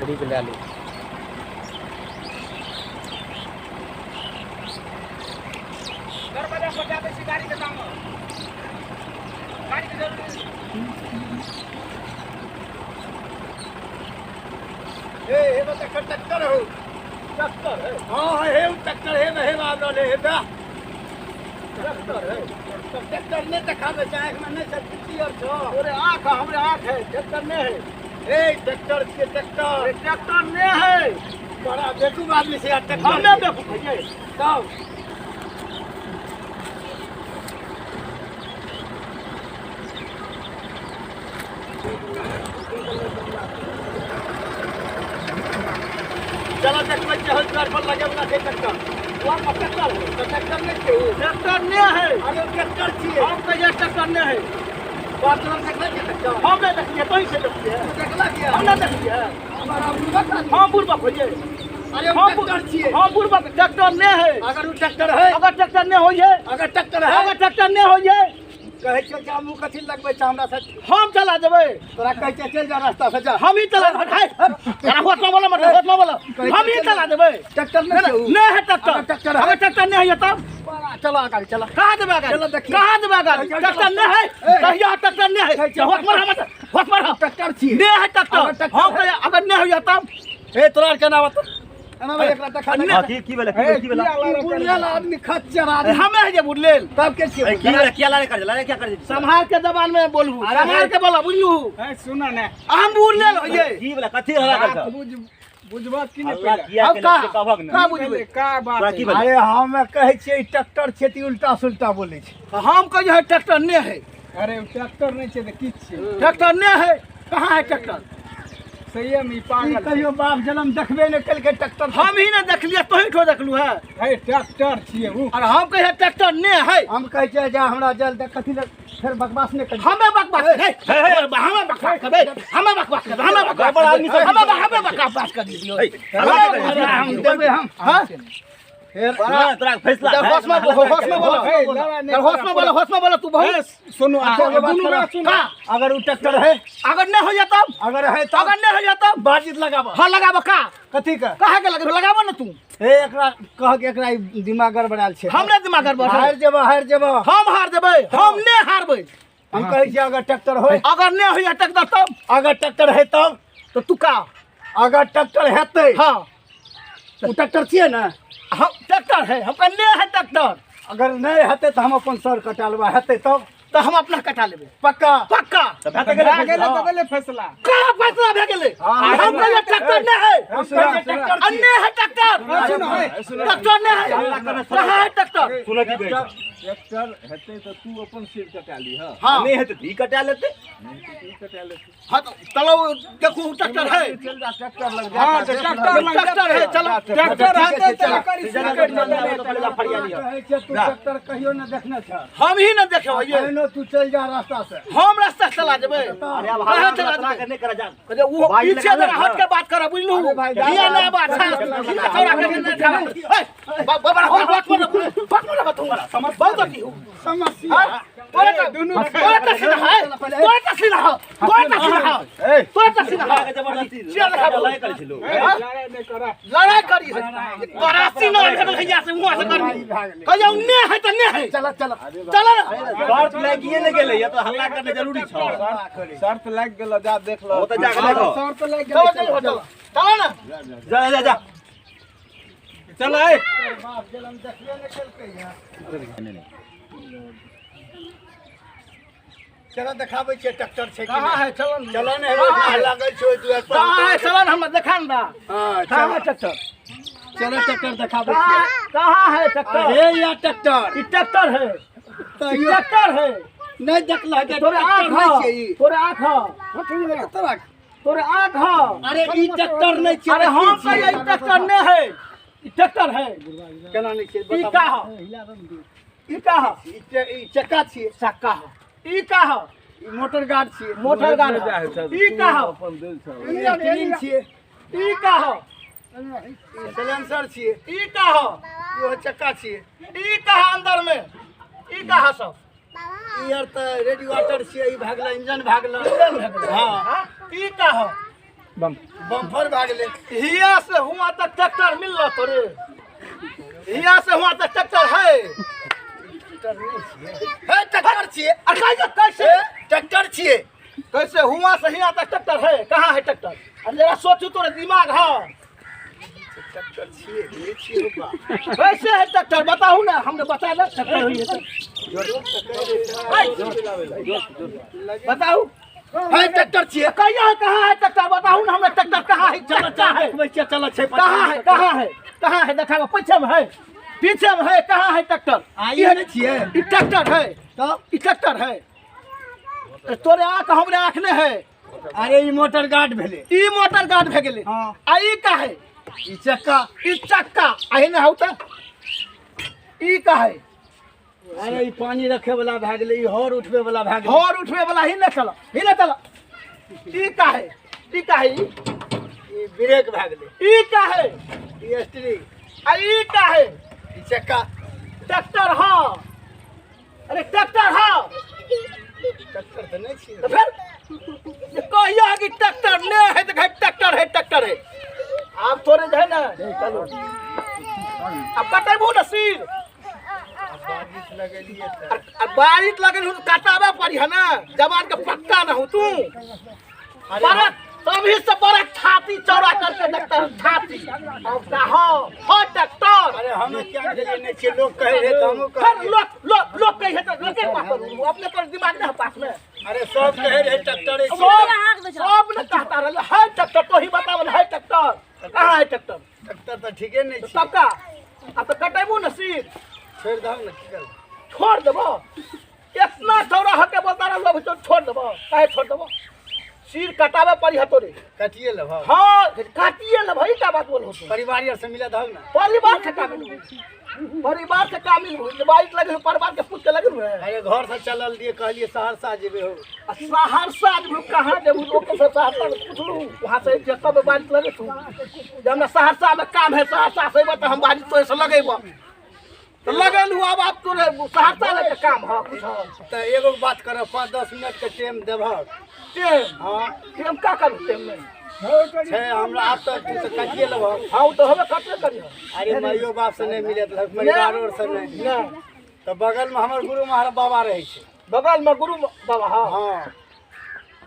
लकड़ीके लए लै। हे हे बता ट्रैक्टर हो। ट्रैक्टर है? हाँ हे ट्रैक्टर हे हे आबि रहल हे बा ट्रैक्टर है। तब ट्रैक्टर नहि देखाबै छै, आँखिमे नहि छै, कुर्सी आर छौ। तोरे आँख है, हमरे आँख है, ट्रैक्टर नहीं है। हे ट्रैक्टर छियै ट्रैक्टर। अरे ट्रैक्टर नहीं है। बड़ा बेवकूफ आदमी छै यार ट्रैक्टर। हम नहीं बेवकूफ है। तब चलो देखबै छियै, हर द्वार पर लगे वला छै ट्रैक्टर। वहाँ पर ट्रैक्टर है। तऽ ट्रैक्टर नहि छै ओ। ट्रैक्टर नहीं है। अरे ओ ट्रैक्टर छियै। हम कहिए ट्रैक्टर नहीं है। बाप तुरंत देखलै छियै ट्रैक्टर? हम नहीं देखलिए, तोहीं से देखलिए। तू देखला किया? हम नहीं देखलिए। हमरा बुड़बक आदमी। हम बुड़बक होइए। अरे ओ हम ट्रैक्टर छियै। हम बुड़बक, ट्रैक्टर नहीं है। अगर ओ ट्रैक्टर है, अगर ट्रैक्टर नहीं होइए, अगर ट्रैक्टर है, अगर ट्रैक्टर नहीं होइए, कहै छियौ जे हमहूँ कथी लगबै छै हमरा से? हम चला देबै। तोरा कहै छियै चलि जा रास्ता से जा। हम ही चला देबै। जरा होश में बोलो, मत होश में बोलो। हम ही चला देबै। ट्रैक्टर नहि छै उ। नहीं है ट्रैक्टर। अगर ट्रैक्टर है, अगर ट्रैक्टर नहीं है तब चलो आगाड़ी चलो। कहाँ देबै गाड़ी? चलो देखिए। कहाँ देबै गाड़ी? चलो, ट्रैक्टर नहीं है। ए। कहिया ट्रैक्टर नहीं है। चलो। होश में रह मत, होश में रह। ट्रैक्टर छियै। नहीं है ट्रैक्टर। अगर ट्रैक्टर हम है- कहिया अगर नहीं होइए तब हे तोरा आर केना बता? एना भाई एकरा देखा नहीं। हाँ, की की भेलै? की की भेलै? बुढ़ियल आदमी, खच्चर आदमी। हमें है जे बुझलेल। तब के छियै? ए, की भेलै? किया लड़ाई कर लड़ाई क्या कर? सम्हार के जबान में बोलू, अरे सम्हार के बोला, बुझलू? सुन ने। हम बुझलेल होइए। की भेलै? कथी हल्ला कर? बात बुझ बुझबा की नहि? हल्ला पहिले किया अब केलक का से कहबक ने। का बुझबै? पहिले का बात तोरा की है? भेलै? अरे हम कहै छियै ट्रैक्टर छियै तऽ उल्टा सुल्टा बोलै छै। हम कहिए ट्रैक्टर नहीं है। अरे ओ ट्रैक्टर नहि छै तऽ की छियै? ट्रैक्टर नहीं है। कहाँ है ट्रैक्टर? सहिए में ई ई पागल छै। कहियो बाप जनम देखबे नहि केलकै ट्रैक्टर। हम ही ने देखलिए, तोही ठो देखलू है। हे ट्रैक्टर छियै उ। और हम कहिए ट्रैक्टर नहीं है। हम कहै छियै जे हमरा जल दे, कथी लए फेर बकवास नहि करी। हमें बकवास है, हमें बकवास करबे, हमें बकवास करबे, हमें बकवास गड़बड़ आदमी सब। हमें हमें बकवास कर दियो। ए, हल्ला क्या करै? हम देबै हम। हां। फेर तोरा तोरा फैसला होश में होश में बोलो। हे, लड़ाई नहि होश में बोलो, होश में बोलो तू बहुत। सुनू, अच्छा, एगो बात दुनू करो। गोरा सुनू। का? अगर ओ ट्रैक्टर है, अगर नहीं हो जाता, अगर है तब, अगर नहीं हो जाता बाजित लगाबऽ। हाँ लगाबो। का? कथी के? काहे के लगाबो? लगाबो ना तू। हे एकरा कह के एकरा ई दिमाग गड़बड़ायल छै। हमरे दिमाग गड़बड़ है। हारि जेबऽ, हारि जेबऽ। हम हार देबै? हम नहीं हारबै। हम कहै छियै अगर ट्रैक्टर होय, अगर नहीं होइए ट्रैक्टर तब, अगर ट्रैक्टर है तब तो तू का? अगर ट्रैक्टर हेतै। हाँ। ओ ट्रैक्टर छियै ने? हम ट्रैक्टर है, हमका नहीं है ट्रैक्टर। अगर नहि हेतै तऽ हम अपन सर कटा लेबै, हेतै तब तो हम अपना कटा लेबै। पक्का? पक्का। तऽ भए तऽ गेलै। भए गेलै तऽ भेलै फैसला। का फैसला भए गेलै? हम कहिए ट्रैक्टर नहीं है। हम कहै छियै ट्रैक्टर छियै। अन्य है ट्रैक्टर। सुनू, हे, ट्रैक्टर नहीं है। कहाँ है ट्रैक्टर? सुन, की कहै छै? ट्रैक्टर हेतै तऽ तू अपन सिर कटा लीह। हाँ। नहि हेतै तऽ ई कटा लेतै। नहि तऽ ई कटा लेतै। हाँ तो चलो देखू, ट्रैक्टर है। चल जा ट्रैक्टर लग जा। हाँ तऽ ट्रैक्टर लग ट्रैक्टर है, चलो। ट्रैक्टर हेतै तऽ एकर ई सिर कटि जेतै। कहै छियै तू ट्रैक्टर कहियो नहि देखने छह। हम ही ने देखे होइए। एहनो तू चलि जा रास्ता से। हम रास्ता चला जेबै। अरे अब कहाँ हल्ला चला तोरा जेबै? के नहि करै जा। कहलियै, वो बाइक पीछे लगा जरा ले। हट के बात कर, बुझलू? अरे भाई, जा, हिया जा। ना बात हिया छौड़ा के नहीं छौड़ा। ए, बाबा, हो बात मत, बात मत, तू समझ बहुत अथी हो। समस्या। हाँ? तोरे तो दुनू तोरे तो सीधा है, तोरे तो सीधा है, तोरे तो सीधा है, तोरे तो सीधा है। जबरदस्ती चिया देखा लड़ाई करै छै लोक। हे, लड़ाई नहि करऽ। लड़ाई करी है तोरा सीना भेटल हैया से हुआ से करबी। कहियो ने है तऽ ने है। चल चल। चल ना। शर्त लागिए ने गेलै या तऽ हल्ला करना जरूरी छौ। शर्त लागि गेल, जा देख लऽ। ओ तऽ जाके देखो। शर्त लागि चलो गेलै। चलो चलो चलो ना। जा जा जा। चल आइ। बाप जनम देखबे नहि केलकै है। चलो देखाबै छियै ट्रैक्टर छै कि कहाँ नहि। है? चलो न। चलो ने, हे लागल छै ओहि दुआर पर। कहाँ है? चलो न, हमरा देखा न दा। हाँ, कहाँ है चलो। ट्रैक्टर? चलो ट्रैक्टर देखाबै छियै। कहाँ है ट्रैक्टर? हे या ट्रैक्टर। ई ट्रैक्टर है? तैयो ई ट्रैक्टर है? नहि देखलक तोरे ट्रैक्टर आँख नहि ह छै ई। तोरे आँख ह। तोरा तोरे आँख ह। अरे ई ट्रैक्टर नहि छै। अरे हम कहिए ई ट्रैक्टर नहीं है, ई ट्रैक्टर है। केना नहि छै? ई बताबू। का ह? ई का ह? ई चक्का छियै। चक्का ह। ई का ह? ई मोटर गार्ड छियै। मोटर गाड़ी। ई का ह? अपन दिल छौ। ई स्टीयरिंग छियै। ई का ह? ई साइलेंसर छियै। ई का ह? इहो चक्का छियै। ई का ह अंदर में? ई का ह सब? ई आर तऽ रेडिएटर छियै। ई भए गेलै इंजन भए गेलै। इंजन भए गेलै। हाँ। ई का ह? बम्पर भए गेलै। हिया से हुआ तक ट्रैक्टर मिलल तोरे, हिया से हुआ तक ट्रैक्टर है। है ट्रैक्टर छियै। अरे कैसे ट्रैक्टर छियै? कैसे हुआ से हिया तक ट्रैक्टर है? कहाँ है ट्रैक्टर? अरे जरा सोचू, तोरे दिमाग है। ट्रैक्टर छियै, नहि छियै रुपा। कैसे है ट्रैक्टर बताहू ना, हमने बता दे ट्रैक्टर होइए बताऊ। है ट्रैक्टर छियै। कहिया है, कहाँ है ट्रैक्टर बताहू ना हमरा। ट्रैक्टर कहाँ है? चल है चल छै। कहाँ है, कहाँ है, कहाँ है? देखा पीछे में है, पीछे में है। कहाँ है ट्रैक्टर? ई नहि छियै ई ट्रैक्टर है। तब ई ट्रैक्टर है। तोरे आँख हमरे आँख नहीं है। अरे ई मोटर गार्ड भेलै। ई मोटर गार्ड भए गेलै। हाँ। आ ई का है? ई चक्का। ई चक्का। आ ने हौ त ई का है? अरे ई पानी रखे वाला भए गेलै, ई हर उठबे वाला भए गेलै। हर उठबे वाला ही न चल, ही न चल। ई का है? ई का है? ई ब्रेक भए गेलै। ई का है? ई स्ट्रिंग। आ ई का है? ई चक्का। ट्रैक्टर। हाँ, अरे ट्रैक्टर। हाँ, ट्रैक्टर तऽ नहि छियै। तो फिर कहिया कि ट्रैक्टर ने है तो ट्रैक्टर है, ट्रैक्टर है। आप थोड़े जे है ना, चलो अब कटेबू ना सिर। बारिश लगेलियै तऽ बारिश लगल हो कटाबे पड़ी है ना, जवान के पक्का ना हो तू। बड़ा तभी से बड़ा छाती चौड़ा करके देखता हूँ छाती। अब हाँ हाँ ट्रैक्टर। अरे हमे क्या गेलियै नहि छियै, लोग कहै रहै तऽ हमहूँ फिर कहलियै। लोग लोग लोग कहे तो लोग के पास करू, अपने पर दिमाग नहीं है पास में। अरे सब कहै रहै ट्रैक्टरे छियै। सब सब ने कहता रहे है ट्रैक्टर, तो ही बतावन है ट्रैक्टर। कहाँ है ट्रैक्टर? ट्रैक्टर तऽ ठीके नहि तो छियै। तब का अब तो कटेबू ना सिर। छोड़ि दहक ने, की करबै? छोड़ देबो? इतना चौड़ा होके बोलता रहा लोग, छोड़ देबो? काहे छोड़ देबो? सिर कटावे पड़ी है तोरे। काटिए लेबह। हाँ काटिए ले भाई, का बात बोल हो तू? परिवार आर से मिला दहक ने। परिवार से का मिलू? परिवार से का मिलू? बाइक लगे परिवार के पूछ के लगे है। अरे घर से चलल रहियै, कहलियै सहरसा जेबै हो। आ सहरसा जेबू कहाँ जेबू? लोग के सहरसा में पूछलू, वहाँ से जतऽ में बारिश लगे तू जे हमरा सहरसा में काम है, सहरसा से अयबह तऽ हम बारिश तोरे से लगेबह। तो लगेलू। अब आप तोरे सहरसा लेके काम है कुछ तऽ एगो बात करब, 5-10 मिनट के टाइम देबहक? टेम? हाँ। टेम का करू टेम में? छै हमरा आब तऽ तू तऽ काटिए लेबहक। हाँ, ओ तऽ हमे कटबे करियो। अरे माइयो बाप से नहि मिलत रहक, परिवारो से नहि। नहि। तऽ बगल में हमर गुरु महाराज बाबा रहै छै। बगल में गुरु बाबा? हाँ। हाँ।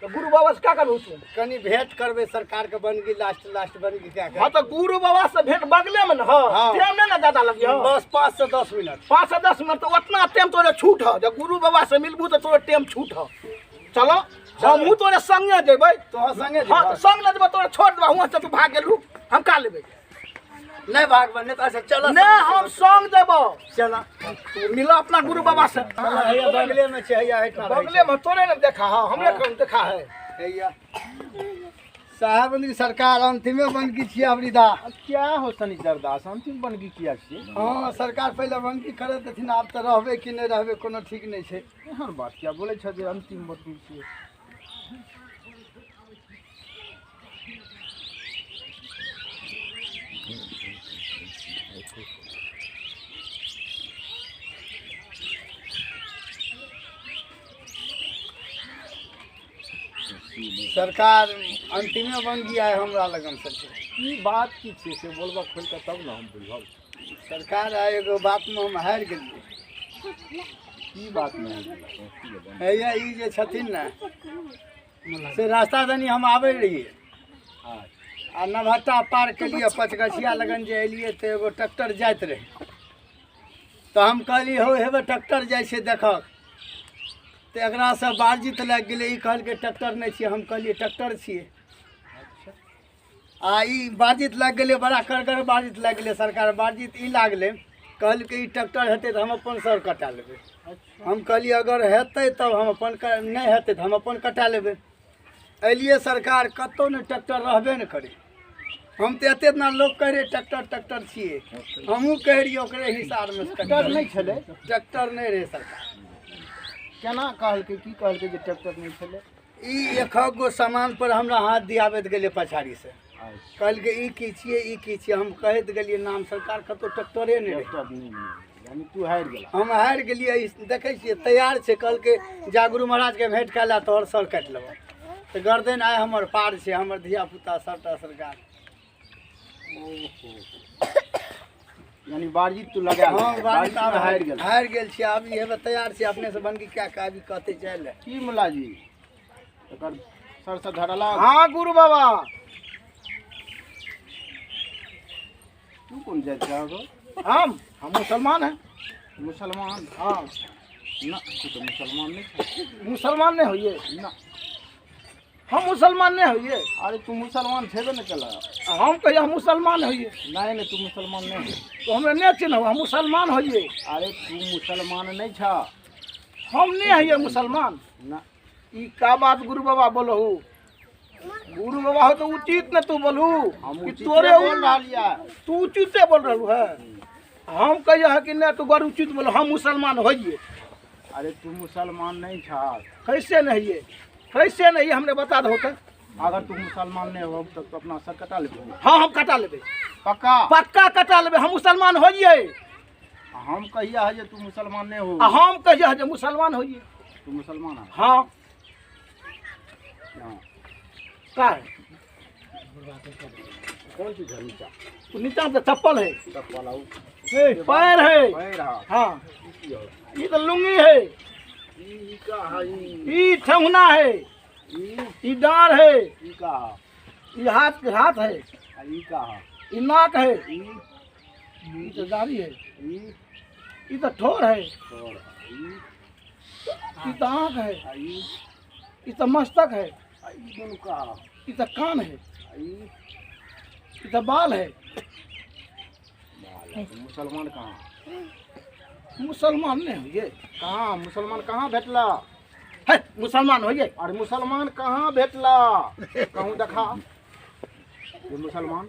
तो गुरु बाबा से का करू तू? कनी भेंट करबै सरकार के, बनगी लास्ट लास्ट बनगी क्या हाँ तो गुरु बाबा से भेंट बगले में न हो? हाँ। टाइम नहीं ना ज्यादा लगी हो? बस 5 से 10 मिनट। 5 से 10 मिनट तो उतना टाइम तोरे छूट हो। जब गुरु बाबा से मिलबू तो तोरे टाइम छूट हो। चलो हमहूँ तोरे संगे जेबै। तोहर संगे हाँ जेबह? तो संग न जेबै तोरे छोड़ देबा, हुआँ से तू भाग गेलू, हम का लेबै? नहि भागबै नहि तऽ। अच्छा चल। नहीं हम संग जेबो। चल। तू मिलो अपना गुरु बाबा से। हैया बगले में छै, हैया एहिठाम रहै छै। बगले में तोरे ने देखा है, हमरे कौन देखा है? हैया साहब की सरकार अंतिमे बनकी छियै अबरीदा। क्या हो शनिचर दास, अंतिम बनगी किया छियै? हाँ सरकार, पहिले बनकी करैत रहथिन, आब तऽ रहबै कि नहि रहबै कोनो ठीक नहि छै। एहन बात किया बोलै छ जे अंतिम बनगी छियै? सरकार अंतिमे बनगी आइ हमरा लगन से छै। की बात की छियै से बोलबा खोलि कऽ तब ने हम बुझब। सरकार आइ एगो बातमे हम हारि गेलियै। की बात नहि? हैया ई जे छथिन ने से रास्ता दनी हम आबै रहियै आ नवहट्टा पार केलियै, पचगछिया लगन जे एलियै तऽ एगो ट्रैक्टर जाइत रहै, तऽ हम कहलियै हौ हेबे ट्रैक्टर जाइ छै देखक। तऽ एकरासँ बातचीत लागि गेलै। ई कहलकै ट्रैक्टर नहि छियै, हम कहलियै ट्रैक्टर छियै। आ ई बातचीत लागि गेलै, बड़ा कड़गर बातचीत लागि गेलै सरकार। बातचीत ई लागलै, कहलकै ई ट्रैक्टर हेतै तऽ हम अपन सर कटा लेबै। हम कहलियै अगर हेतै तब हम अपन, नहि हेतै तऽ हम अपन कटा लेबै। एलियै सरकार, कतहु नहि ट्रैक्टर रहबे नहि करै। हम तऽ एते ना लोग कहै रहै ट्रैक्टर ट्रैक्टर छियै, हमहूँ कहै रहियै ओकरे हिसाबमे। ट्रैक्टर नहि छलै? ट्रैक्टर नहि रहै सरकार। केना कहलकै, की कहलकै जे ट्रैक्टर नहि छलै? ई एकहक गो सामान पर हमरा हाथ दियाबैत गेलै पछाड़ीसँ। कहलकै ई की छियै, ई की छियै। हम कहैत गेलियै नाम, सरकार कतहु ट्रैक्टरे नहि रहै। ट्रैक्टर नहि, यानी तू हारि गेला? हम हारि गेलियै। ई देखै छियै तैयार छै, कहलकै जा गुरु महाराजके भेंट कए ला, तोहर सर काटि लेबऽ। तऽ गर्दन आइ हमर पार छै, हमर धिया पुता सबटा सरकार। यानी बाजी तू लगा। हाँ, बाजी आब हारि गेल। हारि गेल छी। आब ई हेबे तैयार छी अपने से बनकी कए कऽ आबि कहतै जाय लए। की मुला जी, एकर सर से धरला? हाँ गुरु बाबा। तू कोन जाति के हो? हम मुसलमान हैं। मुसलमान? हाँ। ना, तू तो मुसलमान नहीं छह। मुसलमान नहीं होइए? ना। हम मुसलमान नहीं होइए? अरे तू मुसलमान छेबे न कला। हम कहिए हम मुसलमान होइए। नहीं नहीं, तू मुसलमान नहीं हो। तो हमरा नहीं चिन्ह, हम मुसलमान होइए। अरे तू मुसलमान नहीं छा। हम नहीं होइए मुसलमान? ना। ई का बात गुरु बाबा बोलहु? गुरु बाबा हो तो उचित न तू बोलू। हम कि उचित तोरे बोल रहलियै। तू उचिते बोल रहलू है। हम कहिए है कि नहीं, तू गौर उचित बोल, हम मुसलमान होइए। अरे तू मुसलमान नहीं छा। कैसे नहीं है? कैसे नहीं, हमने बता दो तो। अगर तू मुसलमान नहीं हो तो तू अपना सर कटा लेबू? हाँ, हम कटा लेबे। पक्का? पक्का कटा लेबे, हम मुसलमान होइए। हम कहिया है जे तू मुसलमान नहीं हो? आ हम कहिए है जे मुसलमान होइए। तू मुसलमान है? हाँ। हाँ। का है? कौन चीज है नीचा? उ नीचा से चप्पल है। चप्पल आउ? पैर है। पैर है। हाँ, ये तो लुंगी है। ई का है ई? ई ठेहुना है। ई? ई डाँड़ है। ई का है? ई हाथ के हाथ है। आ ई का है? ई नाक है। ई? ई तो दाढ़ी है। ई? ई तो ठोर है। तोर ई? ई तो आँख है। आ ई? ई तो मस्तक है। आ ई दुनू का है? ई तो कान है। आ ई? ई तो बाल है। बाल है। तो मुसलमान कहाँ? मुसलमान नहीं होइए। कहाँ मुसलमान, कहाँ भेटला? है मुसलमान होइए। अरे मुसलमान कहाँ भेटला? कहूँ देखा ये मुसलमान।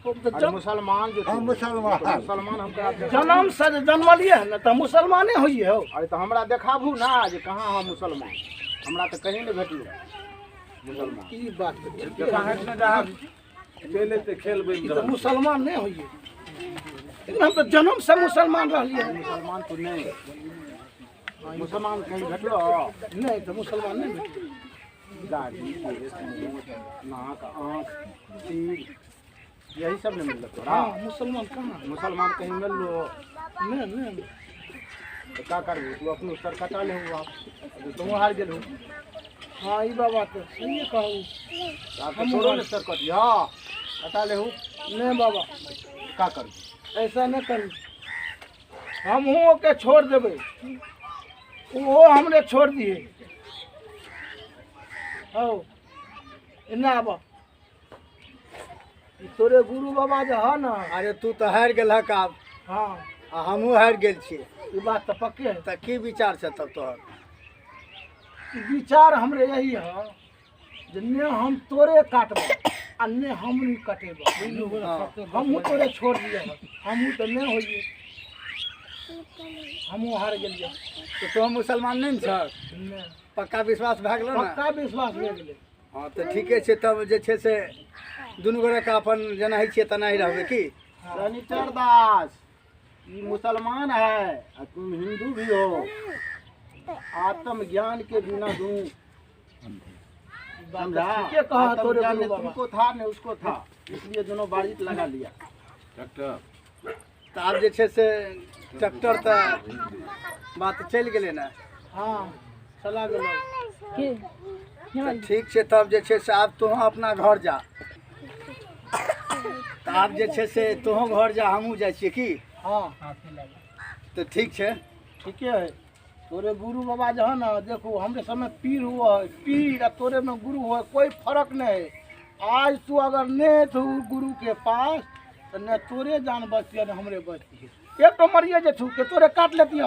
हम तो अरे मुसलमान जो हम मुसलमान। तो मुसलमान हमका जन्म से जे जन्मलिए है ना तो मुसलमाने होइए हो। अरे तो हमरा देखाबू ना जे कहाँ हम मुसलमान। हमरा तो कहीं नहीं भेटलो मुसलमान। ई बात तो ठीक है। ई तो मुसलमान नहीं होइए, लेकिन हम तो जन्म से मुसलमान रहलिए। मुसलमान तो नहीं, मुसलमान कहीं भेटलो? नहीं, तो मुसलमान नहीं भेटलो। दाढ़ी, केस, मूछ, नाक, आँख, सिर, यही सब नहीं मिलल तोरा? हाँ, मुसलमान कहाँ? मुसलमान कहीं मिललो? नहीं नहीं। तो का करबू? तू अपनो सर कटा लेहू आप तो तुम हार गेलहू। हाँ, ई बाबा तो सही कहू। आप तो तोरो ने सर कटिया कटा लेहू। नहीं बाबा। का करबू? ऐसा नहीं करू, हमहूँ ओके छोड़ देबै, ओहो हमरे छोड़ दिए। हौ, एने आब। ई तोरे गुरु बाबा जे ह ना। अरे तू तऽ हारि गेलहक आब। हाँ। आ हमहूँ हारि गेल छियै। ई बात तऽ पक्के है। तऽ की विचार छै तब तोहर? ई विचार हमरे यही है जे ने हम तोरे काटब आ ने हम नहीं कटेब। हमहूँ तोरे छोड़ दिए हन, हमहूँ तऽ नहि होइए, हमहूँ हार गेलियै। तऽ तोँ मुसलमान नहि ने छह? नहि। पक्का विश्वास भए गेलौ ने? पक्का विश्वास भए गेलै। हँ, तऽ ठीके छै। तब जे छै से दुनू गोरेके अपन जेना होइ छियै तेना ही रहबै की? शनिचर दास, ये मुसलमान है और तुम हिंदू भी हो। आत्म ज्ञान के बिना दू समझा? ठीके कहा तोरे आत्मज्ञान गुरु ने बाबा। तुमको था ने उसको था, इसलिए दोनों बारिश लगा लिया। तऽ आब जे छै से ट्रैक्टर तऽ बात चलि गेलै ने? हाँ, चला गेलौ। तऽ ठीक छै, तब जे छै से आब तोहूँ अपना घर जा। तऽ आब जे छै से तोहूँ घर जा, हमहूँ जाइ छियै की? हाँ। तऽ ठीक छै। ठीके है। तोरे गुरु बाबा जो है ना, देखो हमरे समय पीर हुआ है, पीर आ तोरे में गुरु हुआ है, कोई फर्क नहीं है। आज तू अगर नहीं थू गुरु के पास तो न तोरे जान बचती है न हमरे बचती है। एक तो मरिए जेथू के तोरे काट लेती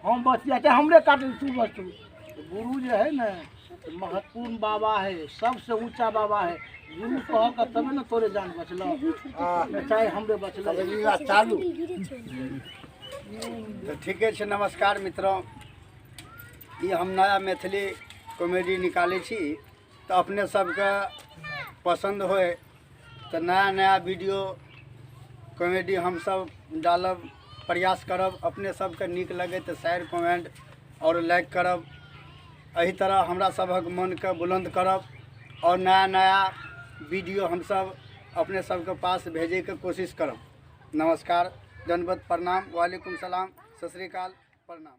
हम बचती चाहे हमरे काट लेती, तू बचतू। तो गुरु जो है ना तो महत्वपूर्ण बाबा है, सबसे ऊंचा बाबा है। गुरु कह के तबे न तोरे जान बचल, न चाहे हमरे बचल। चालू तऽ ठीके छै। नमस्कार मित्रों, ई हम नया मैथिली कॉमेडी निकालै छी, तऽ अपने सबके पसन्द होय तऽ नया नया वीडियो कॉमेडी हमसब डालब, प्रयास करब। अपने सबके नीक लगे तऽ शेयर, कमेंट आओर लाइक करब। एहि तरह हमरा सभक मनके बुलंद करब और नया नया वीडियो हमसब अपने सबके पास भेजैके कोशिश करब। नमस्कार, धन्यवाद, प्रणाम, वालेकुम सलाम, सत श्री अकाल, प्रणाम।